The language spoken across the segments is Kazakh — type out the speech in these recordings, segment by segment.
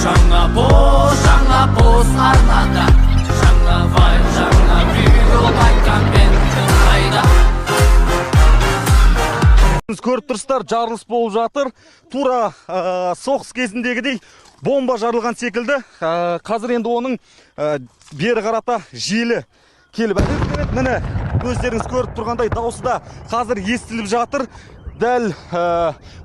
Жаңа пост, жаңа пост арнада. Жаңа вайн, жаңа видео, лайк, коммент қайда? Көріп тұрсыздар, жарылыс болып жатыр. Тура соғыс кезіндегідей бомба жарылған секілді. Қазір енді оның бері қарата желі келіп әкеледі. Міне, өздеріңіз көріп тұрғандай, дауысы да қазір естіліп жатыр. Дәл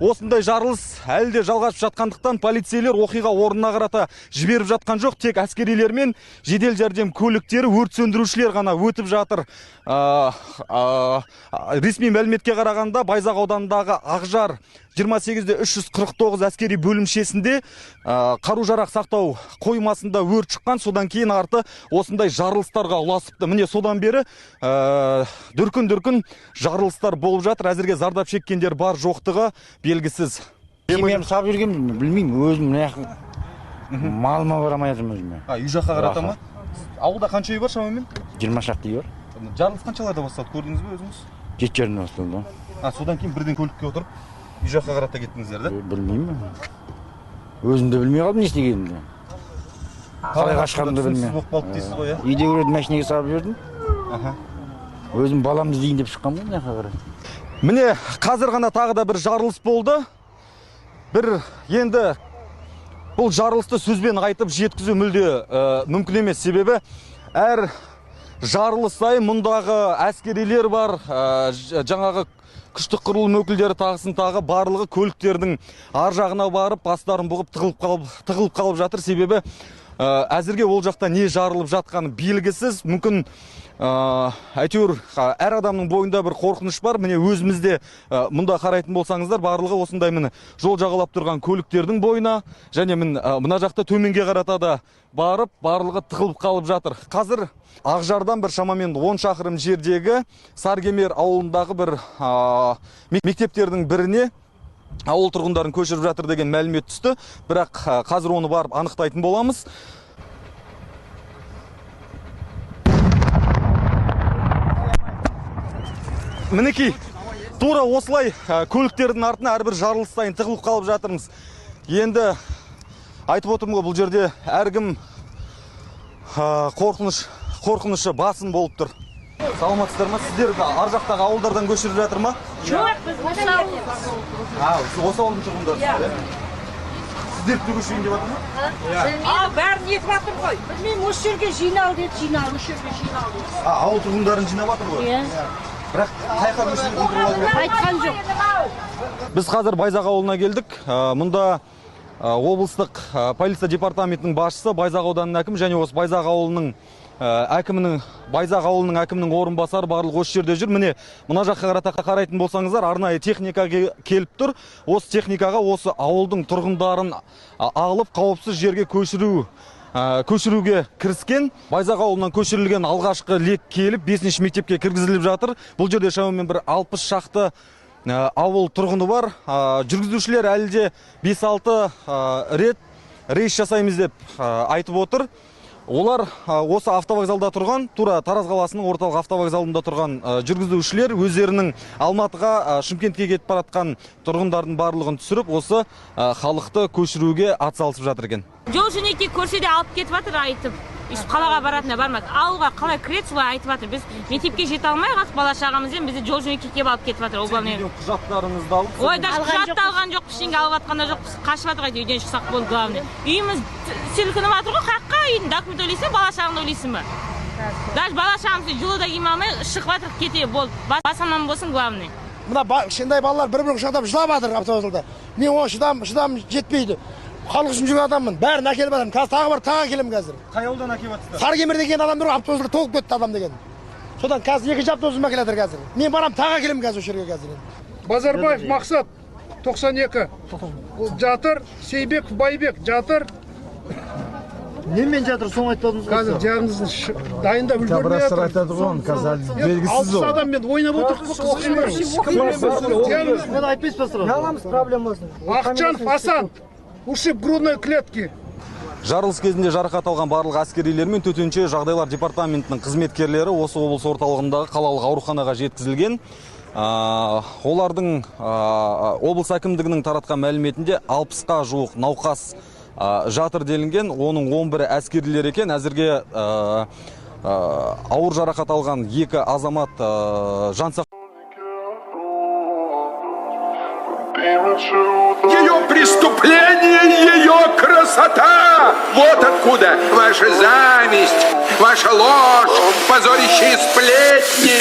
осындай жарылыс әлі де жалғасып жатқандықтан, полицейлер оқиға орнына қарата жіберіп жатқан жоқ. Тек әскерилер мен жедел жәрдем көліктері, өрт сөндірушілер ғана өтіп жатыр. Ресми мәліметке қарағанда, Байзақ ауданындағы Ақжар 28-де 349 әскери бөлімшесінде қару-жарақ сақтау қоймасында өрт шыққан. Содан кейін арты осындай жарылыстарға ұласыпты. Міне, содан бері дүркін-дүркін жарылыстар болып жатыр. Әзірге зардап шеккендер бар жоқтығы белгісіз. Семьямды салып жүргенмін, білмеймін, өзім мына малыма бара алмай жатырмын өзіме. А, үй жаққа қарата ма? Ауылда қанша үй бар шамамен? 20 шақты үй бар. Жарылыс қаншаларда басталды, көрдіңіз бе өзіңіз? 7:30-да басталды. А, содан кейін бірден көлікке отырып үй жаққа қарата кеттіңіздер, да? Білмеймін. Өзім де білмей қалдым не істегенімді. Қалай қашқанымды Түсініксіз білмей. болып қалды дейсіз ғой, иә? Үйде көреді, машинаға салып жібердім. Өзім баламды іздейін деп шыққанмын ғой мына жаққа қарай. Міне, қазір ғана тағы да бір жарылыс болды. Бір енді бұл жарылысты сөзбен айтып жеткізу мүлде мүмкін емес. Себебі әр жарылыс сайын мұндағы әскерилер бар, жаңағы күштік құрылым өкілдері, тағысын тағы барлығы көліктердің ар жағына барып, бастарын бұғып тығылып қалып жатыр. Себебі әзірге ол жақта не жарылып жатқаны белгісіз. Мүмкін, әйтеуір әр адамның бойында бір қорқыныш бар. Міне, өзімізде мұнда қарайтын болсаңыздар, барлығы осындай, міне, жол жағалап тұрған көліктердің бойына және міне, мына жақта төменге қарата да барып, барлығы тығылып қалып жатыр. Қазір Ақжардан бір шамамен 10 шақырым жердегі Саркемер ауылындағы бір мектептердің біріне ауыл тұрғындарын көшіріп жатыр деген мәлімет түсті. Бірақ қазір оны барып анықтайтын боламыз. Мінекей, тура осылай көліктердің артына әрбір жарылыс сайын тығылып қалып жатырмыз. Енді айтып отырмын ғой, бұл жерде әркім қорқынышы басым болып тұр. Саламатсыздар ма? Сіздер ар жақтағы ауылдардан көшіріп жатыр ма? Жоқ, біз осы ауылдың. А, осы ауылдың тұрғындарысыздар, иә? Сіздер де көшейін деп жатыр ма? А, бәрін нетіп жатыр ғой. Білмеймін, осы жерге жинал деді, жинал, осы жерге жинал деді. А, ауыл тұрғындарын жинап жатыр ғой? Иә. Бірақ қай жаққа көшіретін туралы Айтқан жоқ. Біз қазір Байзақ ауылына келдік. Мұнда облыстық полиция департаментінің басшысы, Байзақ ауданының әкімі және осы Байзақ ауылының әкімінің, Байзақ ауылының әкімінің орынбасары барлығы осы жерде жүр. Міне, мына жаққа қарата қарайтын болсаңыздар, арнайы техника келіп тұр. Осы техникаға осы ауылдың тұрғындарын алып қауіпсіз жерге көшіруге кіріскен. Байзақ ауылынан көшірілген алғашқы лек келіп 5 мектепке кіргізіліп жатыр. Бұл жерде шамамен бір 60 шақты ауыл тұрғыны бар. Жүргізушілер әлі де 5-6 рет рейс жасаймыз деп айтып отыр. Олар осы автовокзалда тұрған, тура Тараз қаласының орталық автовокзалында тұрған жүргізушілер өздерінің Алматыға, Шымкентке кетіп бара жатқан тұрғындардың барлығын түсіріп, осы халықты көшіруге атсалысып жатыр екен. Жол жөнекей көрсе де алып кетіп жатыр айтып. Өйстіп қалаға баратындар бармайды. Ауылға қалай кіреді, солай айтып жатыр. Біз мектепке жете алмай қалдық бала шағамызбен, бізді жол жөнекей келіп алып кетіп жатыр. Ол главное. Үйден құжаттарыңызды алып, Ой, даже Алған құжатты жоқпыз. алған жоқпыз, ештеңе алып жатқан да жоқпыз. Қашып жатыр, әйтеуір үйден шықсақ болды, главное. Үйіміз сілкініп жатыр ғой, қаққа үйдің документ ойлайсың, бала шағаңды ойлайсың ба? Даже бала шағамыз жылы да киім алмай шығып жатыр, кете болды. Бас аман болсын, главное. Мына кішкентай балалар бір-бірін құшақтап жылап жатыр автовокзалда. Мен оған шыдам жетпейді. Халық үшін жүрген адаммын, бәрін әкеліп жатырмын. Қазір тағы бар, тағы әкелемін қазір. Қай ауылдан әкеліп жатсыздар? Сарыкемер деген адамдар автобусқа толып кетті адам деген. Содан қазір екінші автобусым әкеліп жатыр қазір. Мен барамын, тағы әкелемін қазір осы жерге қазір. Базарбаев Мақсат 92. Ол жатыр, Сейбеков Байбек жатыр. Немен жатыр, соны айтпадыңыз ғой. Қазір диагнозын дайындап үлгермей Біраз жатыр. айтады ғой оны, қазір әлі белгісіз 60 ол. адаммен ойнап отырық қой. Диагноз Мен айтпайсыз ба сразу? Аламыз проблемасын. Ақчанов Асан, ушиб грудной клетки. Жарылыс кезінде жарақат алған барлық әскерилер мен төтенше жағдайлар департаментінің қызметкерлері осы облыс орталығындағы қалалық ауруханаға жеткізілген. Олардың облыс әкімдігінің таратқан мәліметінде 60-қа жуық науқас жатыр делінген. Оның 11-і әскерилер екен. Әзірге ауыр жарақат алған 2 азамат жан. Ее преступление, ее красота! Вот откуда ваша зависть, ваша ложь, позорящие сплетни.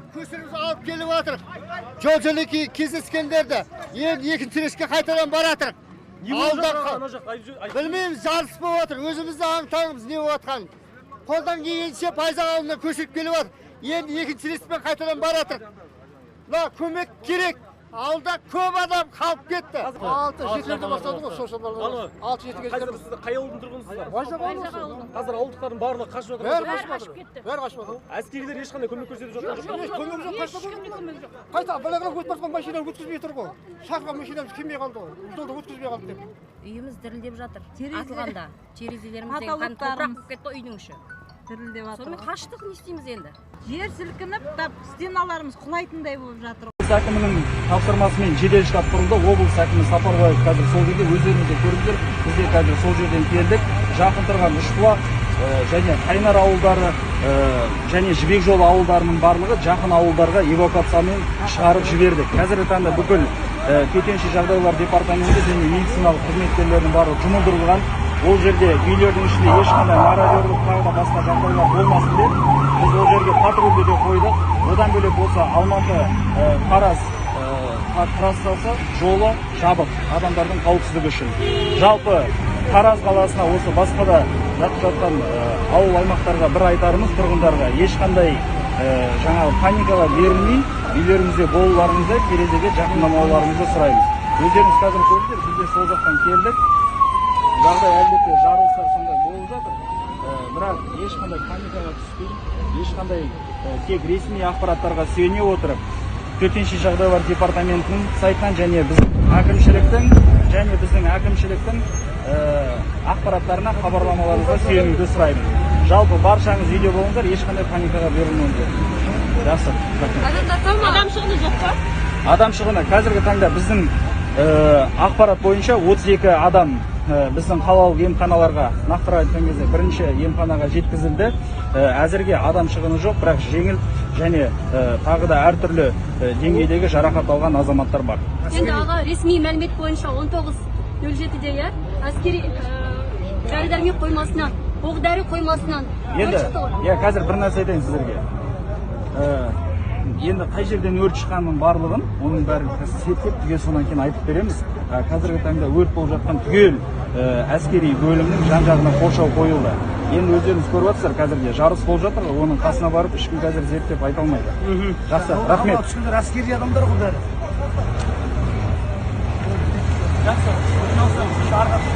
Көшіріміз алып келіп жатыр. Жол жөнекей кездескендерді енді екінші рейске қайтадан баратыр. Білмейміз, жарылыс болып жатыр. Өзіміз де аң-таңбыз не болып жатқанын. Қолдан келгенше Байзақ ауылына көшіріп келіп жатыр. Енді екінші рейспен қайтадан баратыр. Мына көмек керек. Ауылда көп адам қалып кетті. 6-7-лерде бастады ғой, сол балалар. 6-7-ге Қазір сіз қай ауылдың тұрғынысыздар? Байзақ ауылы. Қазір ауылдықтардың барлығы қашып жатыр. Бәрі қашып кетті. Бәрі қашып жатыр. Әскерилер ешқандай көмек көрсетіп жатқан жоқ. Көмек жоқ, қашып жоқ. Қайта балалар өтіп бара жатқан машина өткізбей тұр ғой. Шақырған машинамыз келмей қалды ғой. Жолда өткізбей қалды деп. Үйіміз дірілдеп жатыр. Атылғанда терезелерімізден қан топырақ болып кетті үйдің іші. Дірілдеп жатыр. Сонымен қаштық, не істейміз енді? Жер сілкініп, тап стеналарымыз құлайтындай болып жатыр. Облыс әкімінің тапсырмасымен жедел штаб құрылды. Облыс әкімі Сапарбаев қазір сол жерде, өздеріңіз де көрдіңіздер. Біз де қазір сол жерден келдік. Жақын тұрған Үшбұлақ және Қайнар ауылдары және Жібек жолы ауылдарының барлығы жақын ауылдарға эвакуациямен шығарып жібердік. Қазіргі таңда бүкіл төтенше жағдайлар департаменті және медициналық қызметкерлердің барлығы жұмылдырылған. Ол жерде үйлердің ішінде ешқандай мародерлік тағы да басқа жағдайлар болмасын деп біз ол жерге патрульді де қойдық. Одан бөлек осы Алматы Тараз трассасы жолы жабық адамдардың қауіпсіздігі үшін. Жалпы Тараз қаласына осы басқа да жатқан ауыл аймақтарға бір айтарымыз, тұрғындарға ешқандай жаңағы паникаға берілмей үйлеріңізде болуларыңызды, терезеге жақындамауларыңызды сұраймыз. Өздеріңіз қазір көрдіңіздер, біз де сол жақтан келдік. Жағдай әлбетте жарылыстар сондай болып жатыр. Бірақ ешқандай паникаға түспей, ешқандай тек ресми ақпараттарға сүйене отырып, төтенше жағдайлар департаментінің сайтынан және біздің әкімшіліктің ақпараттарына, хабарламаларыңызға сүйенуді сұраймын. Жалпы баршаңыз үйде болыңыздар, ешқандай паникаға берілмеңіздер. Жақсы. Адам шығыны жоқ па? Адам шығыны қазіргі таңда біздің ақпарат бойынша 32 адам біздің қалалық емханаларға, нақтырақ айтқан кезде бірінші емханаға жеткізілді. Әзірге адам шығыны жоқ, бірақ жеңіл және тағы да әртүрлі деңгейдегі жарақат алған азаматтар бар. Енді аға, ресми мәлімет бойынша 19:07-де әскери дәрі-дәрмек қоймасынан, оқ-дәрі қоймасынан өрт шықты ғой. Иә, қазір бір нәрсе айтайын сіздерге. Енді қай жерден өрт шыққанының барлығын, оның бәрін зерттеп түгел сонан кейін айтып береміз. Қазіргі таңда өрт болып жатқан түгел әскери бөлімнің жан-жағына қоршау қойылды. Енді өздеріңіз көріп жатсыздар, қазірде жарылыс болып жатыр, оның қасына барып ешкім қазір зерттеп айта алмайды. Жақсы, рахмет. Әскери адамдар ғой бәрі. Жақсы.